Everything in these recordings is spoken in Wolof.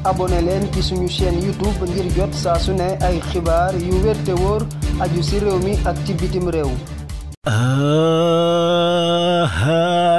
abonné leen ci suñu chaîne YouTube ngir jot saa su ne ay xibaar yu wér te wóor aju ci réew mi ak ci bitim réew.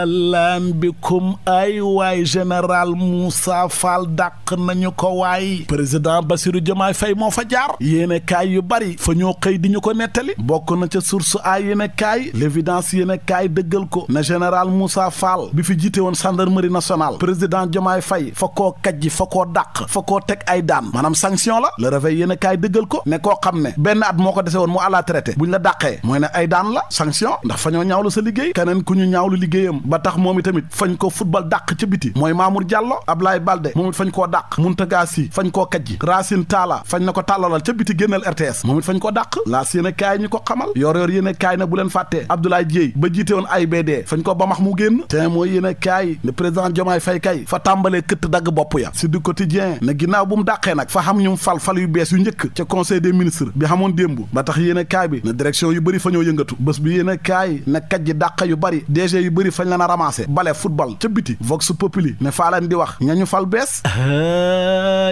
lan bikum ay waay général Moussa Fall dàq nañu ko waay président Bassirou Diomaye Faye moo fa jaar yéene kaay yu bari fa ñoo xëy di ñu ko nettali bokk na ca source ay yéene kaay l'évidence yéene kaay dëggal ko na général Moussa Fall bi fi jiite woon gendarmerie nationale président Diomaye Faye fa koo kajji fa koo dàq fa koo teg ay daan maanaam sanction la le réveil yéene kaay dëggal ko ne koo xam ne benn at moo ko dese woon mu à la traité buñ la dàqee mooy ne ay daan la sanction ndax fa ñoo ñaawlu sa liggéey keneen ku ñu ñaawlu liggéeyam ba tax moom itamit fañ ko football dàq ca biti mooy Mamour Diallo Ablaye Balde moom it fañ koo dàq Mountaga Sy fañ koo kajji Racine Talla fañ na ko tàllalal ca biti génnal RTS moom it fañ ko dàq laas yéen a kaay ñi ko xamal yor yéen a kaay na bu leen fàttee Abdoulaye Dieye ba jiite woon AIBD fañ ko ba max mu génn te mooy yéen a kaay ne président Diomaye Faye kay fa tàmbalee këtt dagg bopp ya si du quotidien ne ginnaaw bu mu dàqee nag fa xam ñu fal yu bees yu njëkk ca conseil des ministres bi xamoon démb ba tax yéen a kaay bi ne direction yu bëri fa ñoo yëngatu bés bi yéen a kaay ne kajji dàq yu bëri DG yu bëri fañ leen a ramassé bale football ca biti Vox Populi ne faa leen di wax ñañu fal bees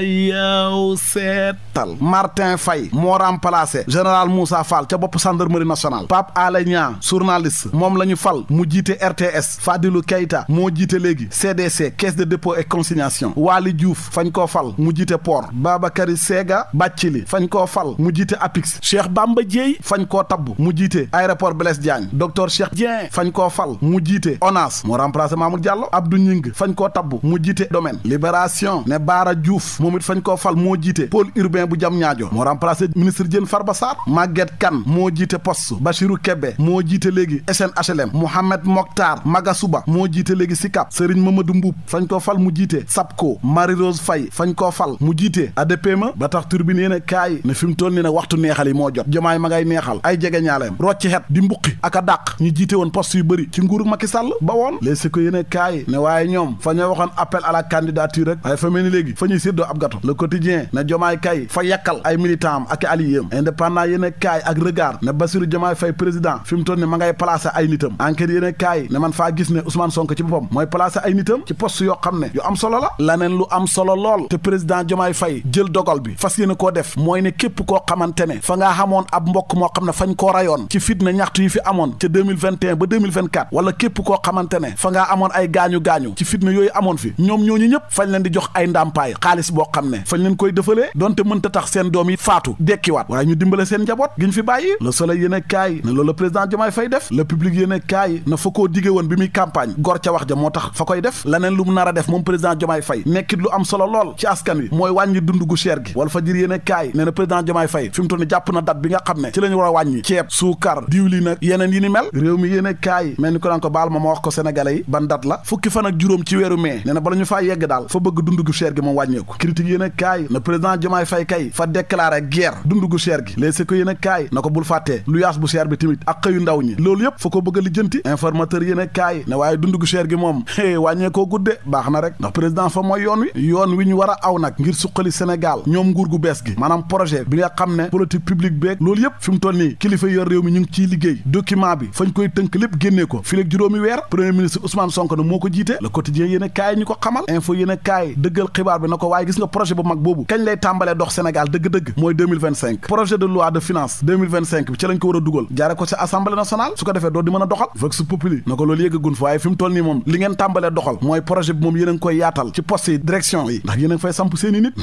yow seetal Martin Faye moo remplacé général Moussa Fall ca bopp gendarmerie nationale Pape Alé Niang journaliste moom la ñu fal mu jiite RTS Fadilou Keita moo jiite léegi CDC caisse de dépôt et consignation Waly Diouf fañ koo fal mu jiite port Babakary Sega Bathily fañ koo fal mu jiite APIX Cheikh Bamba Dièye fañ koo tabb mu jiite aéroport Blaise Diagne docteur Cheikh Dieng fañ koo fal mu jiite ONAS moo remplacé Mamour Diallo Abdou Ñing fañ koo tabb mu jiite domaine Libération ne Bara Diouf moom it fañ koo fal moo jiite pôle urbain bu Diamniadio moo remplacé ministre Diène Farba Sarr Maguette Kane moo jiite poste Bachirou Kébé moo jiite léegi SNHLM Mohamed Mokhtar Magasuba moo jiite léegi SICAP Serigne Mamadou Mboup fañ koo fal mu jiite SAPCO Marie Rose Faye fañ koo fal mu jiite ADPME ba tax turbine yéen kaay ne fi mu toll ni nag waxtu neexal yi moo jot Diomaye ma ngay neexal ay jege ñaaleem rocci xet di mbuqi ak a dàq ñu jiite woon poste yu bëri ci nguuru Macky Sall ba woon léegi ko yéen kaay ne waaye ñoom fa ñoo waxoon appel à la candidature rek waaye fa mel ni léegi fa ñuy séddoo ab gato le quotidien ne Diomaye kay fa yàkkal ay militant am ak alliés am indépendant yéen kaay ak regard ne Bassirou Diomaye Faye président fi mu toll ni ma ngay placé ay nitam enquête yéen kaay ne man faa gis ne Ousmane Sonko ci boppam mooy placé ay nitam ci poste yoo xam ne yu am solo la laneen lu am solo lool te président Diomaye Faye jël dogal bi fas yéene koo def mooy ne képp koo xamante ne fa ngaa xamoon ab mbokk moo xam ne fañ koo rayoon ci fitna ñaxtu yi fi amoon ca 2021 ba 2024 wala képp koo xamante ne fa ngaa amoon ay gaañu-gaañu ci fitna yooyu amoon fi ñoom ñooñu ñëpp fañ leen di jox ay ndàmpaay xaalis boo xam ne fañ leen koy dëfalee donte mënta tax seen doom yi faatu dekkiwaat waaye ñu dimbale seen njaboot giñ fi bàyyi Le Soleil yéen a kaay ne loolu la président Diomaye Faye def Le Public yéen a kaay na fa koo dige woon bi muy campagne gor ca wax ja moo tax fa koy def laneen lu mu nar a def moom président Diomaye Faye nekkit lu am solo lool ci askan wi mooy wàññi dund gu cher gi wala fa jir yéen a kaay ne na président Diomaye Faye fi mu toll ni jàpp na date bi nga xam ne ci la ñu war a wàññi ceeb suukar diwlin nag yeneen yi ni mel réew mi yéen a kaay mel ni ko naan ko baal ma wax ko sénégalais yi ban date la fukki fan ak juróom ci weeru mai nee na bala ñu faa yegg daal fa bëgg dund gu cher gi moom wàññeeku critique yéen a kaay na président Diomaye Faye kay fa déclaré guerre dund gu cher gi léegi ko yéen a kaay na ko bul fàttee lu yaas bu cher bi tamit ak xëyu ndaw ñi loolu yëpp fa ko bëgg a lijjanti informateur yéen a kaay ne waaye dund gu cher gi moom wàññeekoo gudde baax na rek ndax président fa mooy yoon wi ñu war a aw nag ngir suqali Sénégal ñoom nguur gu bees gi maanaam projet bi nga xam ne politique publique beeg loolu yëpp fi mu toll nii kilifa yor réew mi ñu ngi ciy liggéey document bi fañ koy tënk lépp génnee ko fi léegi juróomi weer premier ministre Ousmane Sonko na moo ko jiite Le Quotidien yéen a kaay ñu ko xamal info yéen a kaay dëggal xibaar bi na ko waaye gis nga projet bu mag boobu kañ lay tàmbalee dox Sénégal dëgg-dëgg mooy 2025 projet de loi de finance 2025 bi ci lañ ko war a dugal jaare ko ci assemblée nationale su ko defee doo di mën a doxal Vox Populi na ko loolu yëggagun fa waaye fi mu toll nii moom li ngeen tàmbalee doxal mooy projet bi moom yéen a ngi koy yaatal ci poste yi direction yi ndax yéen a ngi fay samp seeni nit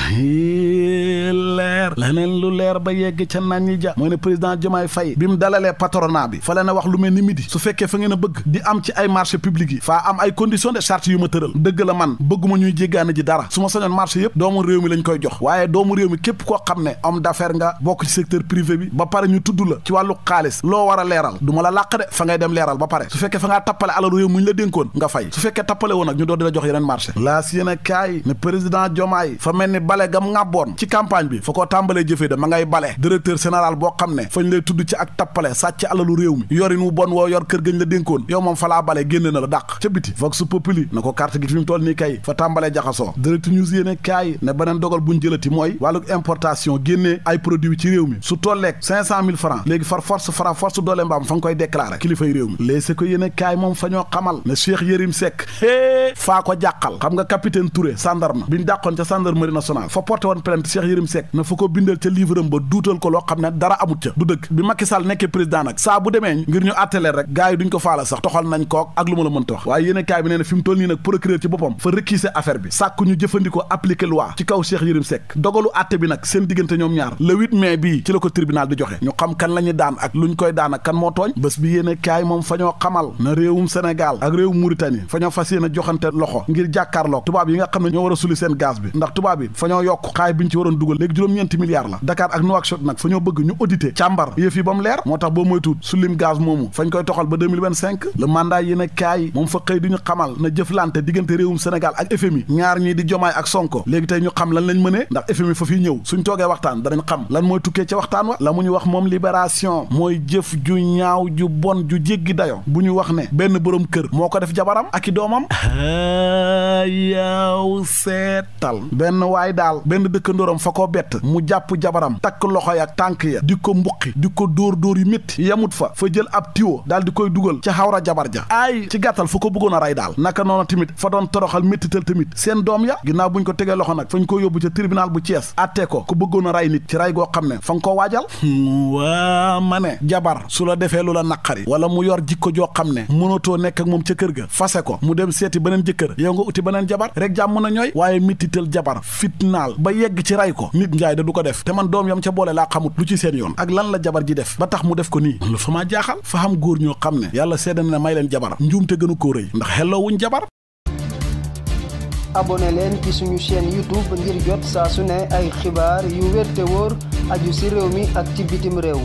leer leneen lu leer ba yegg ca naan ñi ja mooy ne président Diomaye Faye bi mu dalalee patronat bi fa leen a wax lu mel ni midi su fekkee fa ngeen a bëgg di am ci ay marché public yi faa am ay conditions de charte yu ma tëral dëgg la man bëgguma ñuy jéggaane ji dara su ma sañoon marché yëpp doomu réew mi lañ koy jox waaye doomu réew mi képp koo xam ne homme d'affaires nga bokk ci secteur privé bi ba pare ñu tudd la ci wàllu xaalis loo war a leeral du ma la làq de fa ngay dem leeral ba pare su fekkee fa ngaa tappale alalu réew mu ñu la dénkoon nga fay su fekkee tappale woon nag ñu doon di la jox yeneen marché laas yéen a kaay ne président Diomaye fa mel ni bale gam ngàbboon ci campagne bi fa koo tàmbalee jëfee da ma ngay bale directeur général boo xam ne fañ lay tudd ci ak tappale sàcc alalu réew mi yorin wu bon woo yor kër gañ la dénkoon yow moom fa laa bale génne na la dàq ca biti vox populi na ko carte gi fi mu toll nii kay fa tàmbalee jaxasoo direct news yéene kaay ne beneen dogal buñ jëlati mooy wàllu importation génnee ay produits ci réew mi su tolleeg 500 000 francs léegi far force doole mbaam fa nga koy déclaré kilifay réew mi léegi ko yéene kaay moom fa ñoo xamal ne Cheikh Yérim Seck faa ko jàqal xam nga capitaine Touré gendarme bi ñu dàqoon ca gendarmerie nationale fa porté woon plainte Cheikh Yérim Seck na fa ko bindal ca livre am ba duutal ko loo xam ne dara amut ca du dëgg bi Macky Sall nekkee président nag saa bu demee ngir ñu atteler rek gars yi duñ ko faala sax toxal nañ kook ak lu ma la mënta wax waaye yéene kaay bi nee na fi mu toll nii nag procureur ci boppam fa réquiser affaire bi sàkku ñu jëfandikoo appliquer loi ci kaw Cheikh Yérim Seck dogalu atte bi nag seen diggante ñoom ñaar le 8 mai bii ci la ko tribunal di joxe ñu xam kan la ñuy daan ak luñ koy daan ak kan moo tooñ bés bi yéene kaay moom fa ñoo xamal na réewum Sénégal ak réewum Mauritanie fa ñoo fas yéene joxante loxo ngir jàkkaarloog tubaab yi nga xam ne ñoo war a suli seen gaz bi ndax tubaab bi fa ñoo yokk xaay bi ñu ci waroon dugal léegi juróom-ñeenti milliards la Dakar ak Nouakchott nag fa ñoo bëgg ñu auditer càmbar yëf yi ba mu leer moo tax boo moytuut sulim gaz moomu fañ koy toxal ba 2025 le mandat yéene kaay moom fa xëy di ñu xamal na jëflante diggante réewum Sénégal ak FMI ñaar ñii di Jomaay ak Sonko léegi tey ñu xam lan lañ mënee ndax FMI fa fiy ñëw suñ toogee waxtaan danañ xam lan mooy tukkee ca waxtaan wa la mu ñu wax moom libération mooy jëf ju ñaaw ju bon ju jéggi dayo bu ñu wax ne benn borom kër moo ko def jabaram ak i doomam yaw seetal benn waay daal benn dëkkandóoram fa ko bett mu jàpp jabaram takk loxo ya tànk ya di ko mbuqi di ko dóor yu métti yemut fa jël ab tiwo daal di koy dugal ca xawra jabar ja ay ci gàttal fa ko bëggoon a rey daal naka noonu tamit fa doon toroxal méttital tamit seen doom ya ginnaaw buñ ko tegee loxo nag fañ ko yóbbu ca tribunal bu Thiès attee ko ku bëggoon a rey nit ci rey goo xam ne fa nga koo waajal waa ma ne jabar su la defee lu la naqari wala mu yor jikko joo xam ne mënatoo nekk ak moom ca kër ga fase ko mu dem seeti beneen jëkkër yow nga uti beneen jabar rek jàmm na ñooy waaye méttital jabar fitnaal ba yegg ci rey ko nit njaay da du ko def te man doom yam ca boole laa xamut lu ci seen yoon ak lan la jabar ji def ba tax mu def ko nii lu fa maa jaaxal fa xam góor ñoo xam ne yàlla seede na may leen jabar njuum te gënu koo rëy ndax xelloo wuñ jabar abonné leen ci suñu chaîne YouTube ngir jot saa su ne ay xibaar yu wér te wóor aju ci réew mi ak ci bitim réew